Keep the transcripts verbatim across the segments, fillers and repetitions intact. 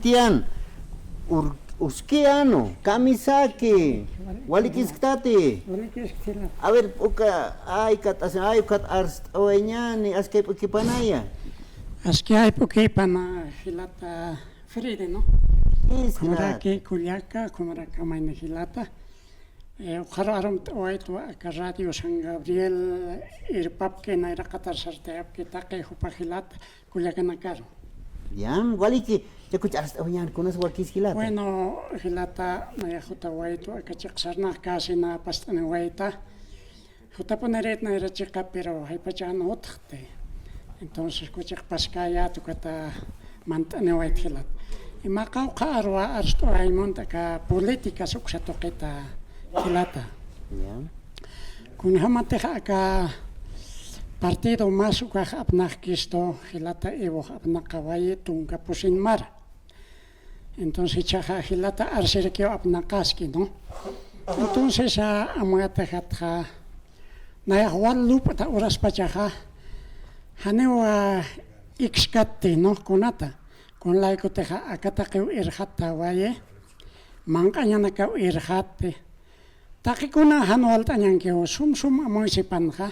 Yan, ur-, uskianu, kamisaki, walikisktati. A ver, uka, ay, kat, ay, ukat arst'awayañani, askay p'ukipanaya. Askay p'ukipana jilata Fride, ¿no? Kumaraki kullaka, kumaraki mayni jilata. Eh, ukaru arumt'awaytwa aka Radio San Gabriel irpapki nayraqatar sartayapki taqi jupa jilata kullakanakaru. Yan, waliki, yakuch arst'awayañan kunas wakis jilata. Bueno, jilata, nayax jutawaytwa aka chiqsarnax casi na past'aniwayta. Jutapunirit nayra chiqa, pero jaypachan utjti. Entonces, kuchiq paskayät ukata mant'aniwayt jilata. Imaqa uka arwa arst'awaymunta aka políticas uksa tuqita jilata. Ya. Kunjamatix aka partido más ukax apnaqkistu jilata Ivox apnaqawayi tunka pusin mara. Entonces, jichhaxa jilata arsirakiw apnaqaski, ¿no? Entonces, a, amuyatixatxa, nayax wal lup'ta uraspachaxa, janiw, a, ikskatti, ¿no? Kunata, kunalaykutixa, aka taqiw irxattawayi, manq'añanakaw irxatti, taqikuna jan walt'añankiw, sum sum amuysipanxa,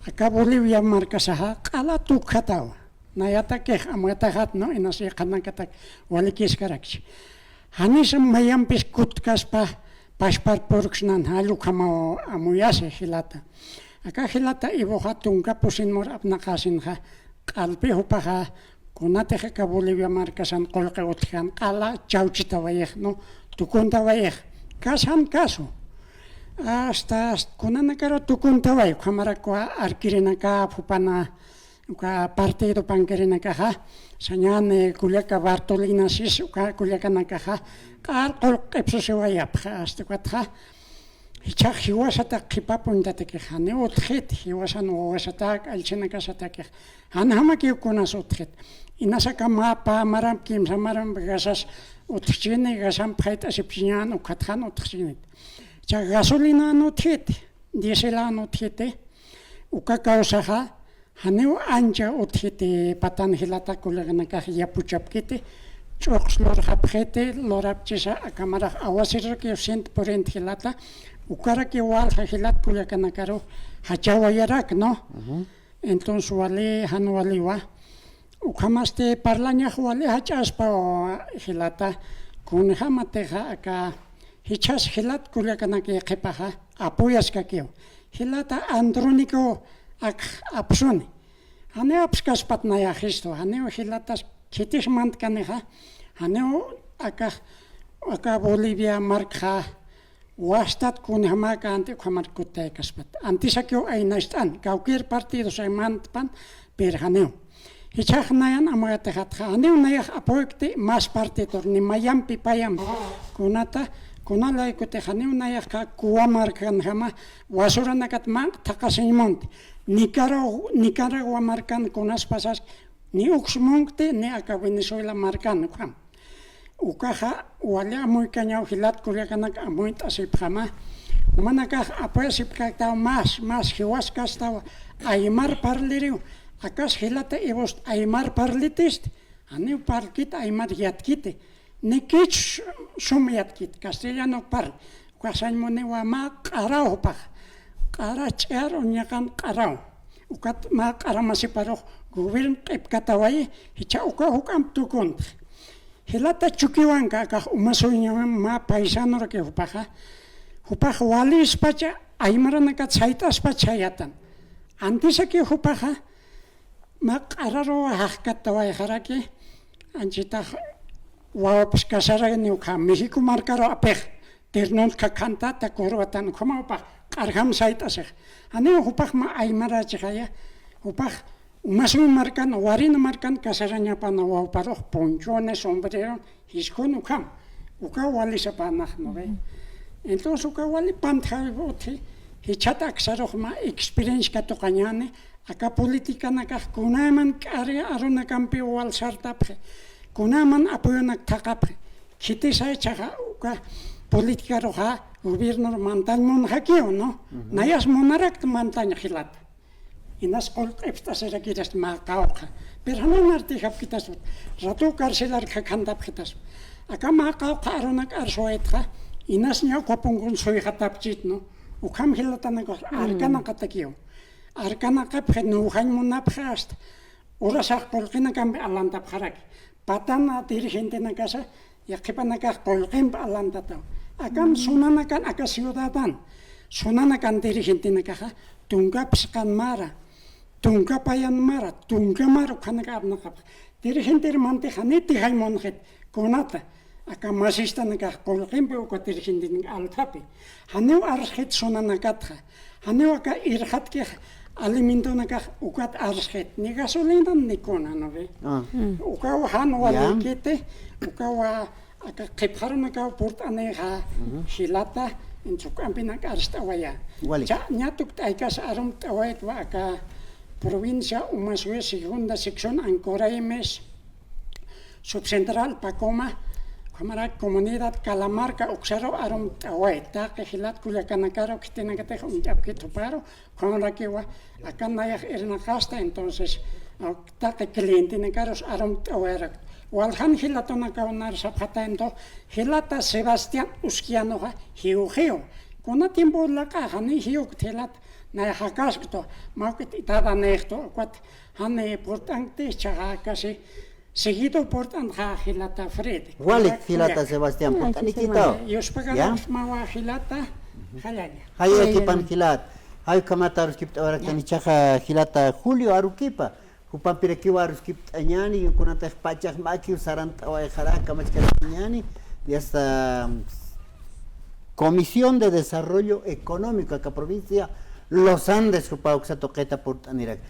aka Bolivia markasaxa, q'ala tukjatawa. Nayatakix, amuyataxat, ¿no? Inas yaqhanakatak walikiskarakchi. Janis mayampis kutkaspa, pachpar purksnan, jall ukhamaw amuyasi jilata. Aka jilata Ivoxa tunka pusin mur apnaqasinxa, q'alpi jupaxa, kunatix aka Bolivia markasan qullqi utjan, q'ala chawchitawayix, ¿no? Tukuntawayix. Kasan kasu. Hasta, hasta kunanakaru tukuntaway, ukhamarakwa arkirinaka, jupana, uka partido pankirinakaxa, sañani kullaka Bartolina sis, uka kullakanakaxa, q'al qullq q'ipsusiwayapxa, hasta ukatxa, jichhax jiwasatak qhipapuñtatakix, janiw utjiti, jiwasan wawasatak, allchhinakasatakix, janjamakiw kunas utjiti. Inas aka mä pä maramp, kimsa maramp gasas utjchini, gasamp jayt'asipchiñän, ukatxa jan utjchiniti. Jichhax gasolinän utjiti, diéselän utjiti, uka kawsaxa, janiw ancha utjiti patan jilata kullakanakax yapuchapkiti, ch'uqs lurxapxiti, lurapchisa aka marax aguacerorakiw sint purinti jilata, ukarakiw walja jilat kullakanakaru jachawayarak, ¿no? Ujú. Entonces wali, jan waliwa, ukhamasti parlañax wali jach'aspa jilata, kunjamatixa aka jichhas jilat kullakanaki qhipaxa, apoyaskakiw. Jilata Andrónico ak apsuni. Janiw apskaspat nayaxistu, janiw jilatas khitis mantkanixa, janiw aka, aka Bolivia markxa, wastat kunjamäkänti ukhamark kuttaykaspat. Antisakiw aynacht'an, cualquier partido say mantpan, pero janiw. Jichhax nayan amuyatixatxa, janiw nayax apoykti más partidur, ni mayampi payampi. Kunata, kunalaykutix janiw nayax Cuba markanjama, basuranakat manq'a thaqhasiñ munti. Nicaragua, Nicaragua markan kunas pasas, ni uks munkti, ni aka Venezuela markan ukham. Ukaxa wali amuykañaw jilat kullakanak amuyt'asipxama. Jumanakax apoyasipkaktaw más, más jiwaskastaw aymar parliriw. Akas jilata Ivost aymar parlitisti. Janiw parlkit aymar yatkiti. Ni kich sum yatkit, castellano parl. Ukax sañ muniwa mä q'araw jupax. Q'ara ch'ar uñaqan q'araw. Ukat mä q'ara masiparux gobierno q'ipkatawayi, jichha uka juk'amp tukuntx. Jilata Chuquihuanca akax umasuñawan mä paisanurakiw jupaxa. Jupax walispacha aymaranakat sayt'aspach sayatan. Antisaki jupaxa mä q'araruw jaxkattawayxaraki, anchitax wawapis casaraniw ukha México markaru apix, tirnunt khakhantata corbatan ukhamaw jupax q'arjam sayt'asix. Janiw jupax mä aymarachixaya, jupax umasuñ markan, warina markan casarañapana wawparux, ponchoni, sombreron, jiskun ukham, uka wali sapanax, ¿no ve? Entonces uka wali pantjawi utji, jichhat aksarux mä experiencia katuqañäni, aka politicanakax kunayman k'ari arunakampiw wal sartapxi, kunayman apoyonak thaqapxi, khitisay chhaxa uka politicaruxa gobiernor mantañ munxakiw, ¿no? Nayas munarakta mantañ jilata. Inas qullq q'ipst'asirakirasti mä qawqha. Pero janiw nartijapkitaspa, ratu carcelar khakjantapxitaspa. Aka mä qawqha arunak arsuwaytxa, inas ña uka punkun suyxatapchit, ¿no? Ukham jilatanakax arkanaqatakiw. Arkanaqapxi, nujañ munapxi hasta. Urasax qullqinakampi alantapxaraki. Patana dirigentenakasa, yaqhipanakax qullqimp alantataw. Akam sunanakan aka ciudadano, sunanakan dirigentenakaxa, tunka phisqan mara, tunka payan mara, tunka mara ukhanaka apnaqapxa. Dirigenter mantix janiw tijañ munxit, kunata, aka masistanakax qullqimpi uka dirigentenen althapi. Janiw arsxit sunanakatxa, janiw aka irxatkix alimentonakax ukat arsxit, ni gasolina ni kuna, ¿no ve? Ah. Ukaw jan waliykiti, ukaw aka qhipxarunakaw purt'anixa jilata, entonces juk'ampinak arst'awaya. Wali. Cha, ña tukt'aykas arumt'awaytwa aka provincia Umasuya, segunda sección Ancoraimes, subcentral Pacoma, ukhamaraki comunidad Calamarca uksaru arumt'away, taqi jilat kullakanakaru khitinakatix uñt'apkit juparu, ukhamakiwa, aka nayax irnaqasta, entonces, ah, taqi clientenakarus arumt'awayarak. Waljan jilatunakaw nar sapxatayna, jilata Sebastián Usquianoxa jiwxiw. Kuna tiempo laq'a janiw jiwkt jilata, nayax jakasktu, mä juk'it itadanïxtu, ukat janiw purt'ankti, jichhaxa casi seguido purt'anxa jilata Fred. Walik jilata Sebastián, purt'anikitaw. Yuspagarux mawa jilata, jayaña. Jayaykipan jilat. Jay ukhamat aruskipt'awaraktan jichhaxa jilata Julio Aruquipa. Jupampirakiw aruskipt'añäni, kunatix pachax mäkiw sarant'awayxarak kamachkarakiñäni, y hasta Comisión de Desarrollo Económico aka provincia Los Andes jupa uksa tuqita purt'anirak.